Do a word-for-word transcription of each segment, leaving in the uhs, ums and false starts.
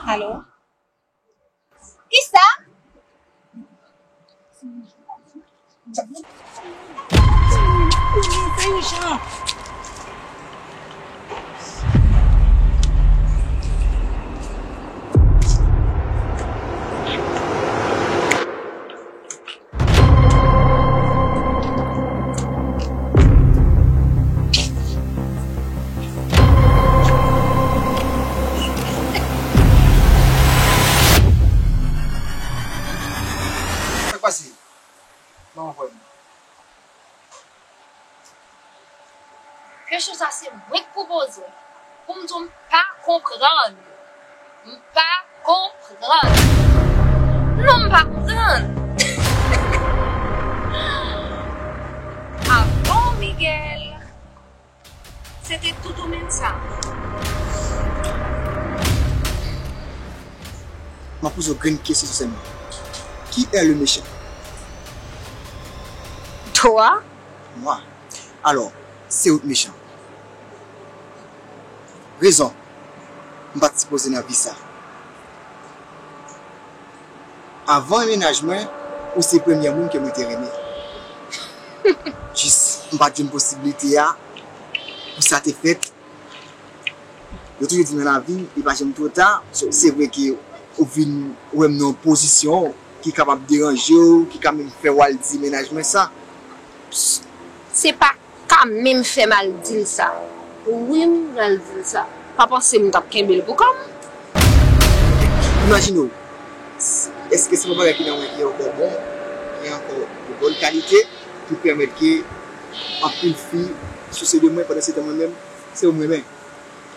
Alo? Kisa? Sa k pase? Manman frè m. Kesyon sa se mwen k pou poze w. Pou m di w m pa konprann. M pa konprann. Non, m pa konprann. Ah bon, Miguel? Se te tout ou menm sa? M ap poze w grenn kesyon sèlman. Qui est le méchant? Toi? Mwa. Alò, se ou k mechan. Rezon, m pa t sipoze nan vi sa. Avan mennaj mwen, ou se premye moun ke mwen te renmen. Jis, m pa t jwenn posiblite a pou sa te fèt. Yo toujou di nan lavi, li pa janm twò ta. So, se vre ke ou vin wè m nan yon pozisyon ki kapab deranje w, ki ka menm fè w al di mennaj mwen sa. Se pa ka menm fè m al di l sa. Wi, m pral di l sa. Pa panse m t ap kenbe l pou kò m. Imajine w, s-, èske se yon bagay ki nan mwen ki ankò bon, ki ankò de bòn kalite, ki pèmèt ke anpil fi souse de mwen, pandan se tan mwen menm, se ou m renmen.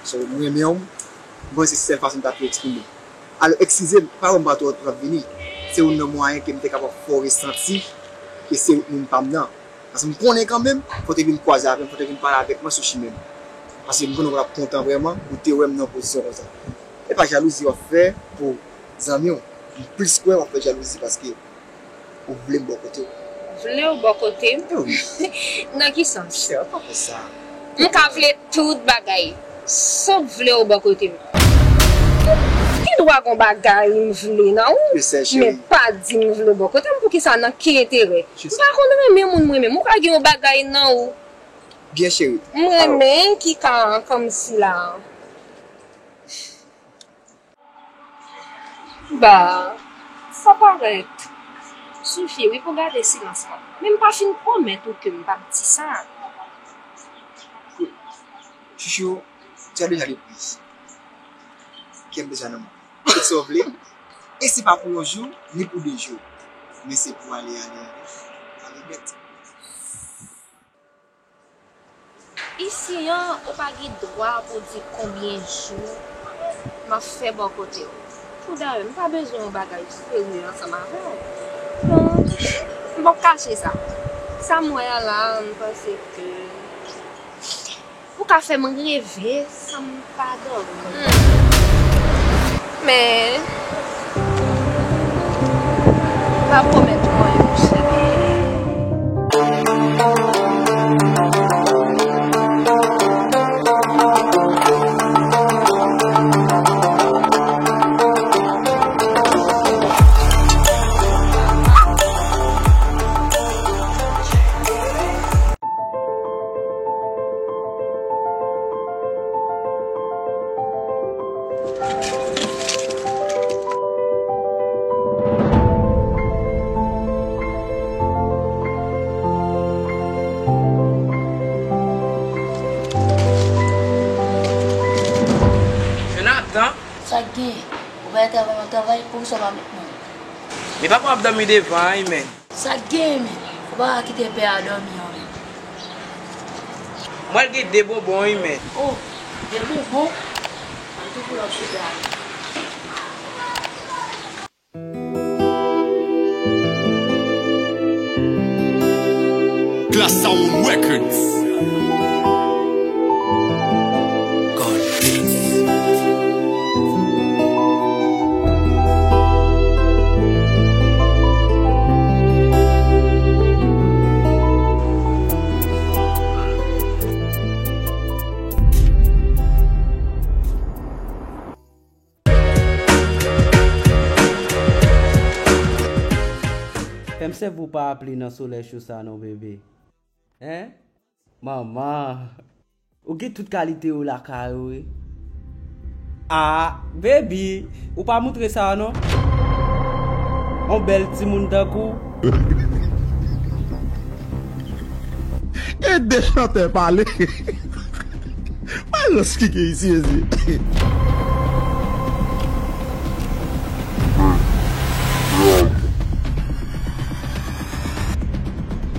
So, m renmen w, m panse se sèl fason m ta pou eksprime. Alò, eskize m, pa wè m pa twò, twò vini. Se youn nan mwayen ke m te kapab fè w resanti ke se ou moun pa m nan. Paske m konnen kanmenm, fò w te vin kwaze avè m, fò w te vin pale avèk mwen sou chimen m. Paske m konnen w pa t ap kontan vrèman pou w te wè m nan pozisyon konsa. E pa jalouzi w ap fè pou zanmi w. M plis kwè w ap fè jalouzi paske ou vle m bò kote w. Vle w bò kote m? E wi. Nan ki sans? Chè, pa fè sa. M ka vle tout bagay, san w vle w bò kote m. Gen dwa gon bagay m vle nan ou, men pa di m vle w bò kote m. Poukisa? Nan ki enterè? M pa konn renmen moun mwen menm. Ou ka gen yon bagay nan ou. Byen, cheri. M renmen ki ka kòmsi la. Ba, sa parèt soufye wi pou gade silans mwen. Men m pa fin pwomèt ou ke m p ap di sa. Kout, chouchou, tu as déjà le prix. Kè m deja nan men. Tout sa w vle. E se pa pou yon jou, ni pou de jou. Men se pou ale, ale, ale. Ale nèt. Isi an, ou pa gen dwa pou di konbyen jou m ap fè bò kote w. Poudayè, m pa bezwen yon bagay serye ansanm avè w. Donk, m p ap kache sa. Sa m wè a la, m panse ke ou ka fè m reve san m pa dòmi. Hmm. Men, m pa pwomèt ou anyen, monchè. Jonathan? Sa k gen? Ou pa travay, mwen travay, poukisa w pa met mwen? Men papa ap dòmi devan an, men. Sa k gen, men? Ou pa ka kite pè a dòmi an, men. Mwen gen de bonbon, wi, men. Oh, de bonbon? An tou pou lòt sou pè a. Class Sound Records. God Beats. Fè m sèvi w parapli nan solèy cho sa non, bebe. Hein? Manman. Ou gen tout kalite yo lakay ou, wi. Ah, baby, ou pa moutre sa non. On bèl timoun tankou. E de chantè pale. Malans ki gen isi, mezye.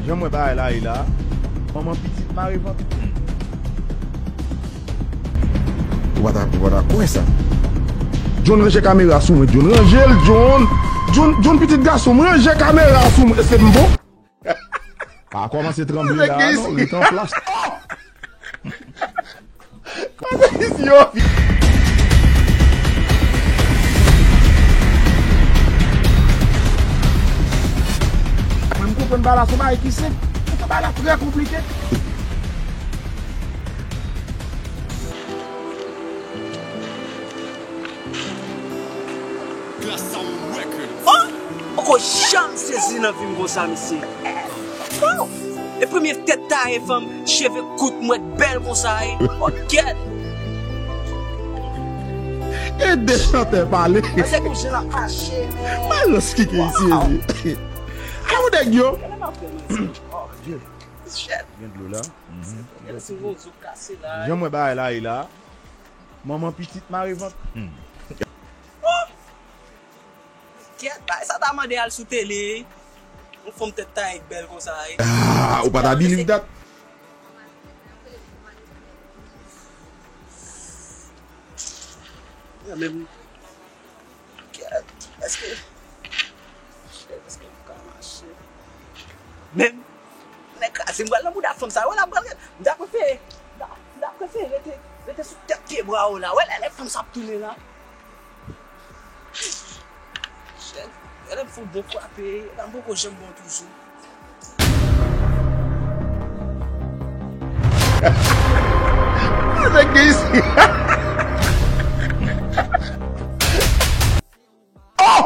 Jan m wè bagay la ye la, manman pitit mare vant. Ou pa ta, ou pa ta kwè sa. John, ranje kamera sou mwen, John, ranje l, John. John, John, pitit gason m, ranje kamera sou mwen. Èske m bon? Pa kòmanse tranble la non, rete an plas. Mwen, m konprann bagay la, se yon bagay ki senp. Poutan bagay la trè konplike. Oh! Poko janm sezi nan vi m konsa, mesye. Oh! E premye tèt taye fanm, cheve kout, mwèt bèl konsa, e. Oh, kèt! E de chantè pale. Mwen se kou jen ap mache, men. Malans ki gen isi, mesye. Gade nèg yo. Gade m ap fè, mesye. Oh, Dye. Shit. Gen dlo la. Gade si yon zo kase la. Jan m wè bagay la ye la. Manman pitit mare vant. Kèt, bagay sa ta mande al sou tele. Yon fanm tèt taye k bèl konsa, e. Ah, ou pa ta believe that? Mwen menm, kèt, èske, èske m ka mache? Men, nèg kraze m pral nan bouda fanm sa, wè la m pral, m ta prefere, m ta, m ta prefere rete, rete sou tèt pye bwa w la, wè lè, lè fanm sa ap tounen la. Shit. Gade m fè yon bon frape, la m poko janm bon toujou. Nèg gen isi. Oh!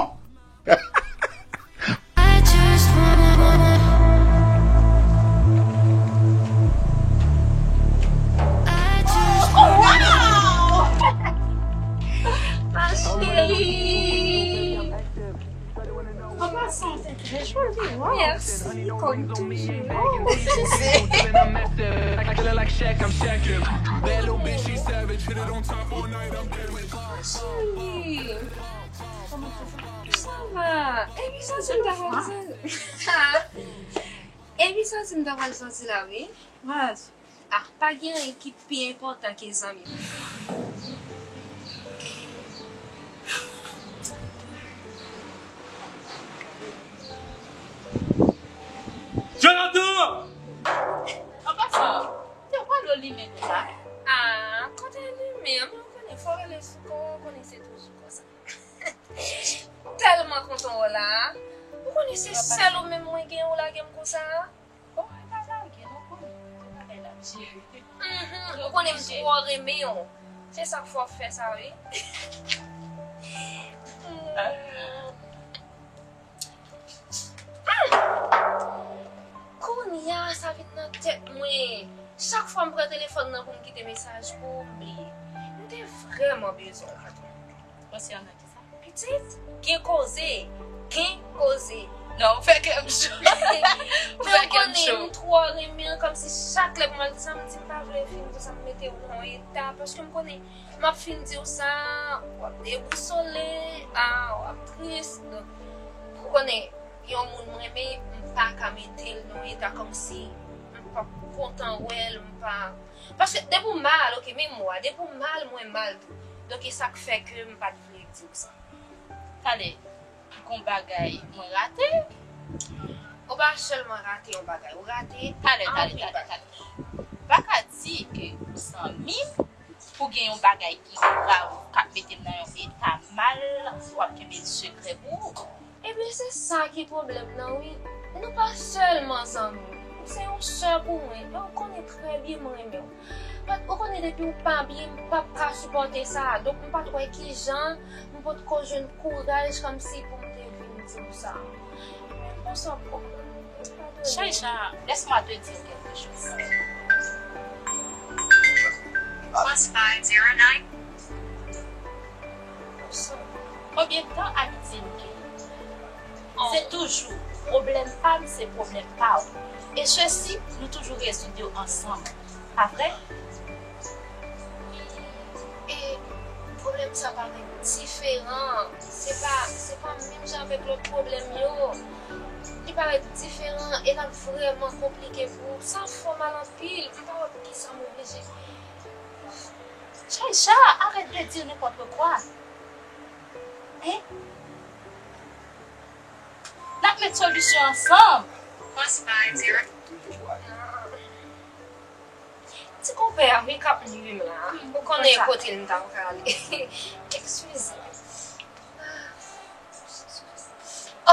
Ma chérie. An pasan, w te trè joli, waw. Merci, comme toujours. Chérie. Sa va. Epi sa, se m ta konn. Epi sa, se m ta konn santi la, wi. Ah, pa gen anyen ki pi enpòtan ke zanmi. Jonathan! An pasan, te kwa dlo limen konsa? Ah, kote limen an, men ou konnen fò rele sou kò, ou konnen se toujou konsa. Tèlman kontan wè w la. Ou konnen se sèl ou menm mwen gen, ou lage m konsa. Bon, e pa lage non, konnen se bagay la jere. Mhm, ou konnen m twò renmen w. Se sa k fè w fè sa, wi. Kounye a, sa vin nan tèt mwen. Chak fwa m pran telefòn nan pou m kite mesaj pou w, m bliye. M te vrèman bezwen w, patwon. Konsènan kisa? Pitit, gen koze, gen koze. Non, ou fè kè m cho. Ou fè kè m cho. Men ou konnen, m twò renmen l, kòmsi chak lè pou m al di sa, m di m pa vle vin di sa, m mete w nan yon eta, paske m konnen, m ap fin di w sa, w ap debousole, a, w ap tris. Donk, ou konnen, yon moun m renmen, m pa ka mete l nan yon eta kòmsi m p ap kontan wè l, m pa, paske depi w mal, oke, menm mwen, depi w mal, mwen mal tou. Donk, e sa k fè ke m pa t vle di w sa. Talè, gon bagay mwen rate? Ou pa sèlman rate yon bagay, ou rate anpil bagay. Talè, talè, talè, talè. Pa ka di ke ou zanmi m, pou gen yon bagay ki grav k ap mete m nan yon eta mal, w ap kenbe l sekrè pou ou. Ebyen, se sa ki pwoblèm nan, wi. Nou pa sèlman zanmi. Ou se yon sè pou mwen, e ou konnen trè byen m renmen w. But ou konnen depi w pa byen, m p ap ka sipòte sa. Donk, m pa t wè kijan m potko jwenn kouraj kòmsi pou m te vin di w sa. Chaïcha, laisse-moi te dire quelque chose. Plus five zero nine. Konbyen tan abitye nou genyen? Se toujou pwoblèm pa m, se pwoblèm pa w. E sesi, nou toujou rezoud yo ansanm. Pa vre? E pwoblèm sa parèt diferan. Se pa, se pa menm jan avèk lòt pwoblèm yo. Li parèt diferan e l ap vrèman konplike pou ou. Sa fè w mal anpil. M pa wè poukisa m oblije. Chaïcha, arrête de dire n'importe quoi. Hein? N ap met solisyon ansanm. Plus five zero. Ti konpè a, wi, k ap nui m la. Ou konnen kote l m ta prale. Eskize.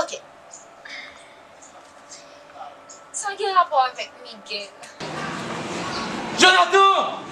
Ok. Sa gen rapò avèk Miguel. Jonathan!